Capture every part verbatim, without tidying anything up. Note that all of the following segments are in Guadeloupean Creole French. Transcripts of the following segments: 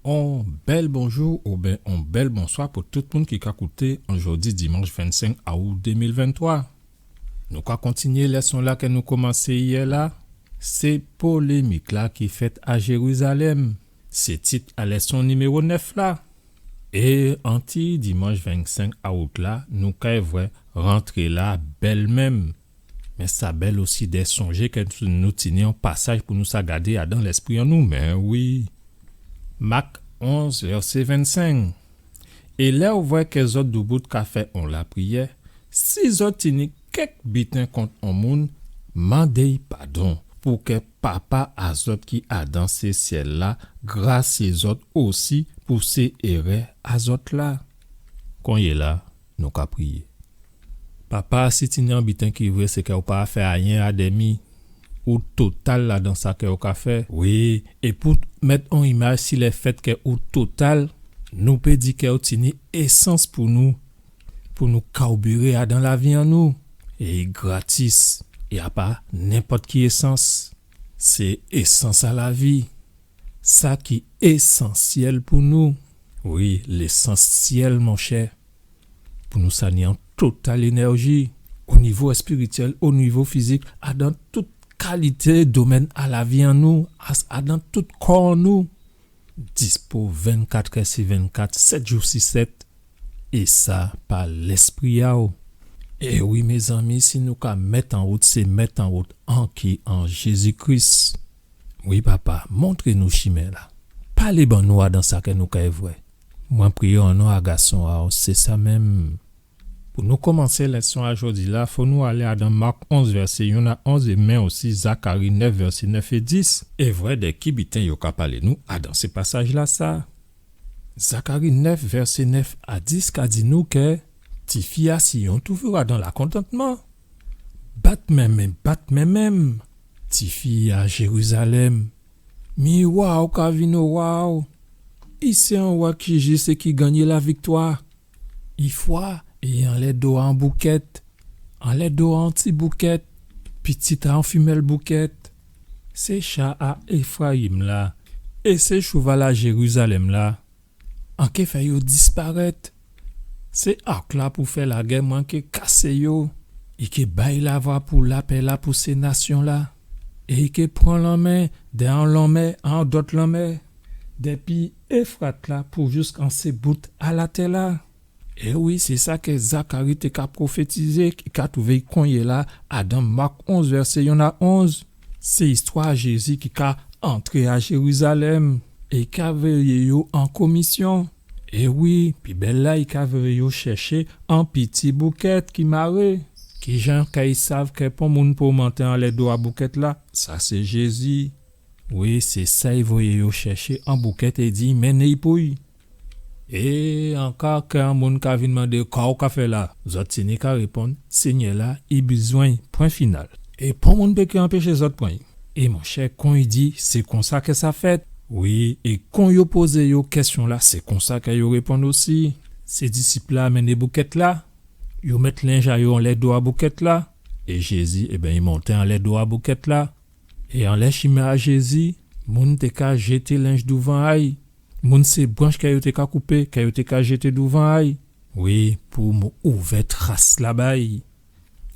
On bèl bonjou oubyen on bèl bonswa pou tout moun ki ka kouté an jòdi dimanch vennsenk aout dé mil venntwa. Nou ka kontinyé lèson-la kè nou komansé yè la, sé polémik-la ki fèt a Jérizalèm. Sé tit a lèson niméwo nèf la. É an ti dimanch vennsenk aout la, nou kay vwè rantré-la bèl menm. Mé sa bèl osi dè sonjé kè nou tini on pasaj pou nou sa gadé adan lèspri an nou, mé wi. Mak onz, vèsé vennsenk. É lè ou vwè kè zòt doubout ka fè on lapriyè, si zòt tini kèk biten kont on moun, mandé-y padon, pou kè Papa a zòt ki adan sé syèl-la grasyé zòt osi pou sé érè a zòt la. Konyéla, nou ka priyé. Papa, si tini on biten ki vré, sé kè ou pa fè ayen a dèmi. Ou total adan sa kè ou ka fè. Wi, é pou mèt on imaj si lèfèt kè ou total, nou pé di kè ou tini ésans pou nou, pou nou kawbiré adan lavi an nou. É gratis, é a pa nenpòt ki ésans. Sé ésans a lavi. Sa ki ésansyèl pou nou. Wi, lésansyèl, monchè. Pou nou sa ni on total énèji, o nivo èspirityèl, o nivo fizik, adan tout kalité domèn a lavi an nou, as-, adan tout kò an nou. Dispo vennkatrè si vennkat, sèt jou si sèt, é sa pa Lèspri a'w. É wi, mézanmi, si nou ka mèt an wout, sé mèt an wout anki an Jézi Kris. Wi, Papa, montré nou chimen-la. Palé ban nou adan sa kè nou kay vwè. Mwen priyé an non a Gason a'w, sé sa menm. Pou nou konmansé lèson a jòdi-la, fò nou alé adan Mak onz, vèsé yonn a onz, é mé osi Zakari nèf, vèsé nèf é dis, é vwè dè ki biten yo ka palé nou adan sé pasaj-lasa. Zakari nèf, vèsé nèf a dis ka di nou kè tifi a Siyon toujou adan lakontantman. Bat men, men, bat men menm, tifi a Jérizalèm. Mi wa'w ka vin owa'w. I sé on wa ki jis é ki gannyé laviktwa. I fwa é anlè do a on boukèt, anlè do a on ti boukèt, pitit a on fimèl boukèt. Sé cha a Éfrayim la, é sé chouval a Jérizalèm la, an ké fè yo disparèt. Sé ak la pou fè lagè, mwen ké kasé yo. I ké bay lavwa pou lapè la pou sé nasyon la. É i ké pran lanmen dè on lanmè a on dòt lanmè, dèpi Éfrat la pou jouskan sé bout a latè la. É wi, sé sa kè Zakari té ka pwofétizé, ki ka twouvé konyéla adan Mak onz, vèsé yonn a onz. Sé istwa Jézi ki ka antré a Jérizalèm é ka vréyé yo an komisyon. É wi, pi bèl la, i ka vréyé yo chèché on piti boukèt ki maré. Kijan kè i sav kè pon moun pou monté anlè do a boukèt la? Sa sé Jézi. Wi, sé sa i vréyé yo chèché, on boukèt, é di, menné i pou i. É ankò kè on moun ka vin mandé, ka ou ka fè la? Zòt tini ka réponn, Sényè la, i bizwen, pwen final. É pon moun pé ké anpéché zòt pran'y. É monchè, kon i di, sé konsa kè sa fèt. Wi, é kon yo pozé yo kèsyon la, sé konsa kè yo réponn osi. Sé disip la menné boukèt la, yo mèt lenj a yo anlè do a boukèt la, é Jézi, ében, i monté anlè do a boukèt la. É anlè chimen a Jézi, moun té ka jété lenj douvan a'y. Moun sé branch kè yo té ka koupé, kè yo té ka jété douvan a'y. Wi, pou m-, ouvè tras la ba'y.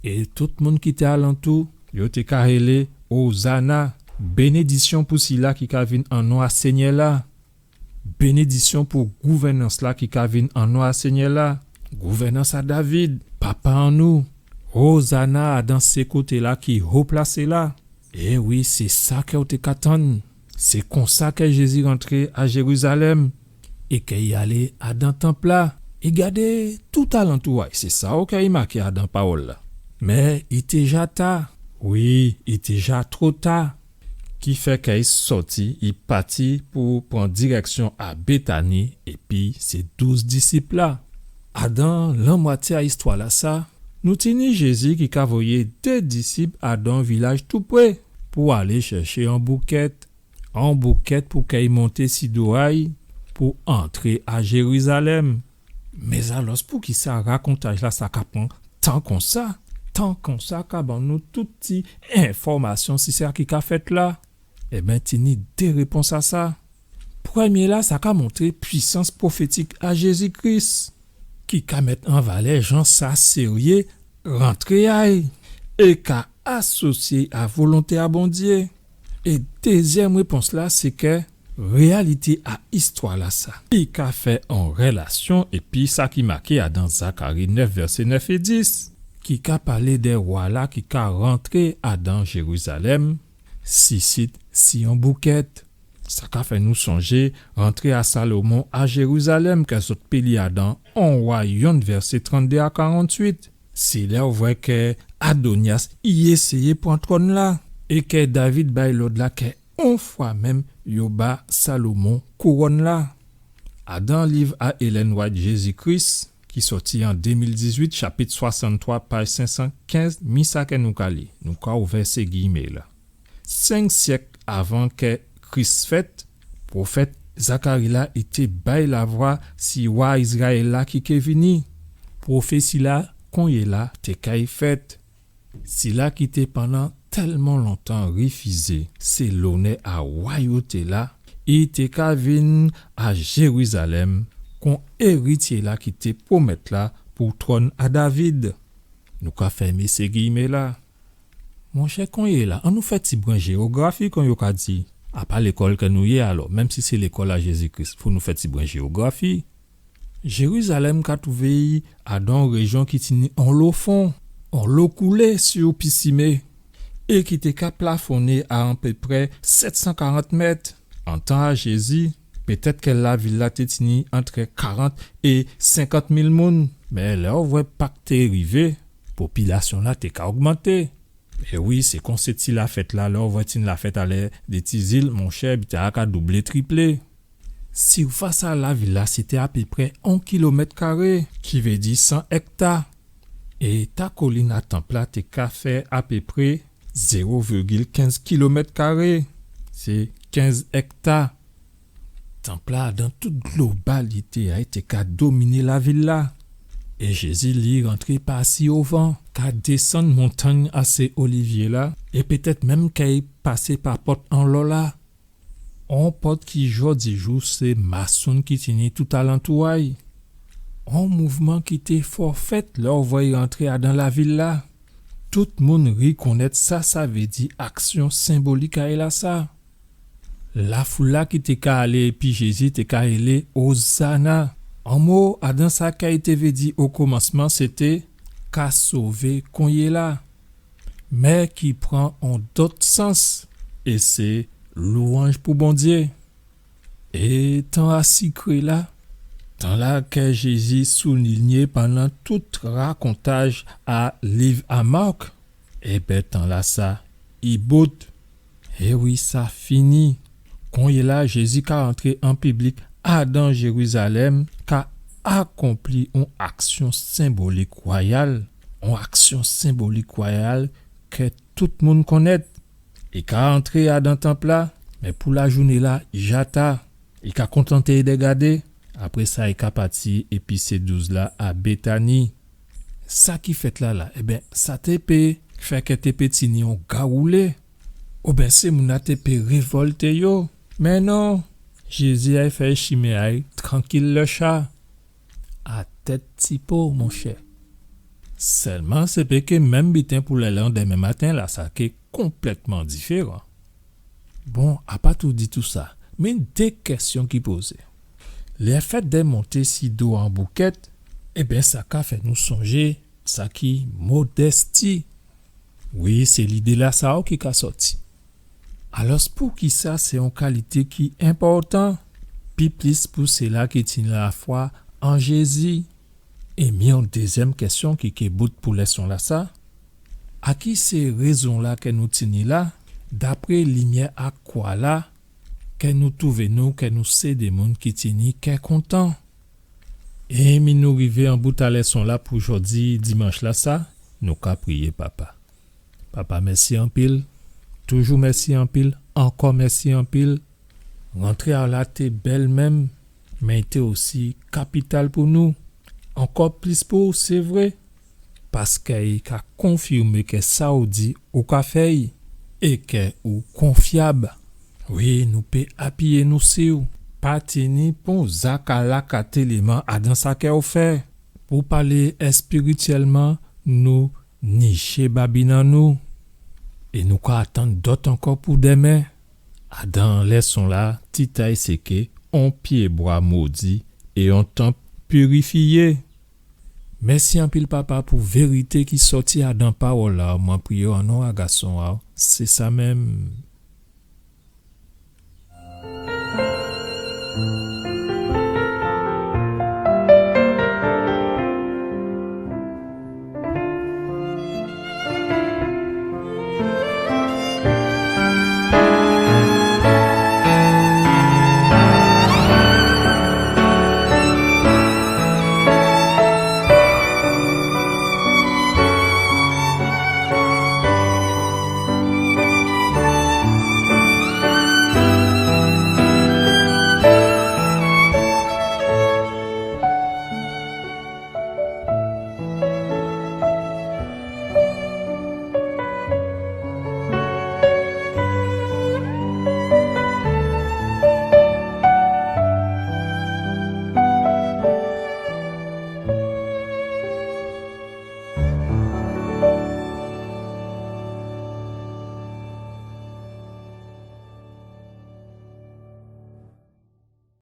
É tout moun ki té alantou, yo té ka rélé, Ozana, bénédisyon pou sila ki ka vin an non a Sényè la. Bénédisyon pou gouvènans la ki ka vin an non a Sényè la, gouvènans a David, papa an nou. Ozana adan sé koté la ki ho plasé la. É wi, sé sa kè ou té ka tann. Sé konsa kè Jézi rantré a Jérizalèm é kè i alé adan tanp la. I gadé tout alantou a'y, sé sa ou kè i maké adan pawòl la. Mé i té ja ta. Wi, i té ja two ta. Ki fè kè i sòti, i pati pou pran dirèksyon a Bétani, épi sé douz disip la. Adan lanmwatyé a istwa la sa, nou tini Jézi ki ka voyé dé disip adan on vilaj tou pré pou alé chèché on boukèt, on boukèt pou kè i monté si do a'y pou antré a Jérizalèm. Mé alò, poukisa rakontaj la sa ka pran tan konsa? Tan konsa ka ban nou tout ti enfòmasyon si sa ki ka fèt la? Ében, tini dé répons a sa. Prèmyé-la, sa ka montré pwisans pwofétik a Jézi Kris, ki ka mèt an valè jan sa séryé rantré a-y, é ka asosyé a volonté a Bondyé. É dézyèm répons-la, sé kè réyalité a istwa-lasa, i ka fè on rélasyon épi sa ki maké adan Zakari nèf, vèsé nèf é dis, ki ka palé dè wa-la ki ka rantré adan Jérizalèm, sisit si on boukèt. Sa ka fè nou sonjé rantré a Salomon a Jérizalèm, kè zòt pé li adan On Wa yonn, vèsé tranndé a karantuit. Sé lè ou vwè kè Adonyas i éséyé pran twòn-la, é kè David bay lòd-la kè on fwa menm yo ba Salomon kouwòn-la. Adan liv a Ellen White, Jézi Kris, ki sòti an dé mil dizuit, chapit swasanntwa, paj senk san kenz, mi sa kè nou ka li. Nou ka ouvè sé giyimé-la. Senk syèk avan kè Kris fèt, pwofèt Zakari-la i té bay lavwa si wa Izrayèl-la ki ké vini. Pwofési-la, konyéla, té kay fèt. Sila ki té pandan tèlman lontan réfizé sé lonè a wayoté-la, i té ka vin a Jérizalèm kon érityé-la ki té pwomèt la pou twòn a David. Nou ka fèmé sé giyimé-la. Monchè, konyéla, annou fè ti bren jéografi, kon yo ka di. A pa lékòl kè nou yé alò, menm si sé lékòl a Jézi Kris, fò nou fè ti bren jéografi. Jérizalèm ka twouvé-y adan on réjyon ki tini onlo fon, onlo koulé si ou pisimé, é ki té ka plafonné a apéprè sèt san karant mèt. An tan a Jézi, pétèt kè lavil-la té tini antrè karant é senkant mil moun, mé lè ou vwè Pak té rivé, popilasyon-la té ka ogmanté. É wi, sé kon sé ti lafèt-la, lè ou vwè tin lafèt alè dé ti zil, monchè, biten-la ka doublé, triplé. Sirfas a lavil-la, sété apéprè on kilomèt karé, ki vé di san èkta. É ta kolin a tanp-la té ka fè apéprè zéwo virgil kenz kilomèt karé, sé kenz èkta. Tanp-la, dan tout globalité a-y, té ka dominé lavil-la. É Jézi, li, rantré pa si ovan, ka désann montangn a sé Olivyé-la, é pétèt menm kay pasé pa pòt an lò la. On pòt ki jòdijou sé masonn ki tini tout alantou a-y. On mouvman ki té fò fèt lè ou vwè-y rantré adan lavil-la. Tout moun rikonnèt sa sa vé di aksyon senbolik a-y lasa. Lafoul-la ki té ka alé épi Jézi té ka rélé Ozana. An mo, adan sa kay té vé di o komansman, sété ka sové konyéla. Mé ki pran on dòt sans, é sé louwanj pou Bondyé. É tan a sikré-la, tan-la kè Jézi soulinyé pandan tout rakontaj a liv a Mak, ében, tan-lasa i bout. É wi, sa fini. Konyéla, Jézi ka rantré an piblik adan Jérizalèm, ka akonpli on aksyon senbolik wayal, on aksyon senbolik wayal kè tout moun konnèt. I ka antré adan tanp-la, mé pou lajouné-la, i ja ta. I ka kontanté-y dè gadé. Apré sa, i ka pati épi sé douz-la a Bétani. Sa ki fèt la la, ében, sa té pé fè kè té pé tini on gawoulé, oben sé moun-la té pé révòlté yo. Mé non, Jézi ay fè chimen a-y trankil lè cha. A tèt ti po, monchè. Sèlman sé pé ké menm biten pou lè landèmen maten la, sa ké konplètman diféran. Bon, a pa tou di tousa, mé dé kèsyon ki pozé. Lèfèt dè monté si do an boukèt, ében, sa ka fè nou sonjé sa ki modèsti. Wi, sé lidé-lasa ki ka sòti. Alò, poukisa sé on kalité ki enpòtan, pi plis pou séla ki tini lafwa an Jézi? É mi on dézyèm kèsyon ki ké bout pou lèson-lasa, a ki sé rézon-la kè nou tini la, dapré limyè a kwa-la, kè nou touvé nou, kè nou sé dé moun ki tini kè kontan? É mi nou rivé an bout a lèson-la pou jòdi dimanch-lasa, nou ka priyé Papa. Papa, mèsi anpil. Toujou mèsi anpil. Ankò mèsi anpil. Rantré a-w la té bèl menm, mé i té osi kapital pou nou. Ankò plis pou ou, sé vré. Paskè i ka konfimé kè sa ou di ou ka fè-y, é kè ou konfyab. Wi, nou pé apiyé nou si-w. pa tini pon zaka-laka téléman adan sa kè ou fè. Pou palé èspirityèlman, nou niché babin an nou. É nou ka atann dòt ankò pou dèmen. Adan lèson-la, tit a'y sé kè on pyébwa modi é on tanp pirifyé. Mèsi anpil, Papa, pou vérité ki sòti adan pawòl-la. Mwen priyé an non a Gason a'w, sé sa menm.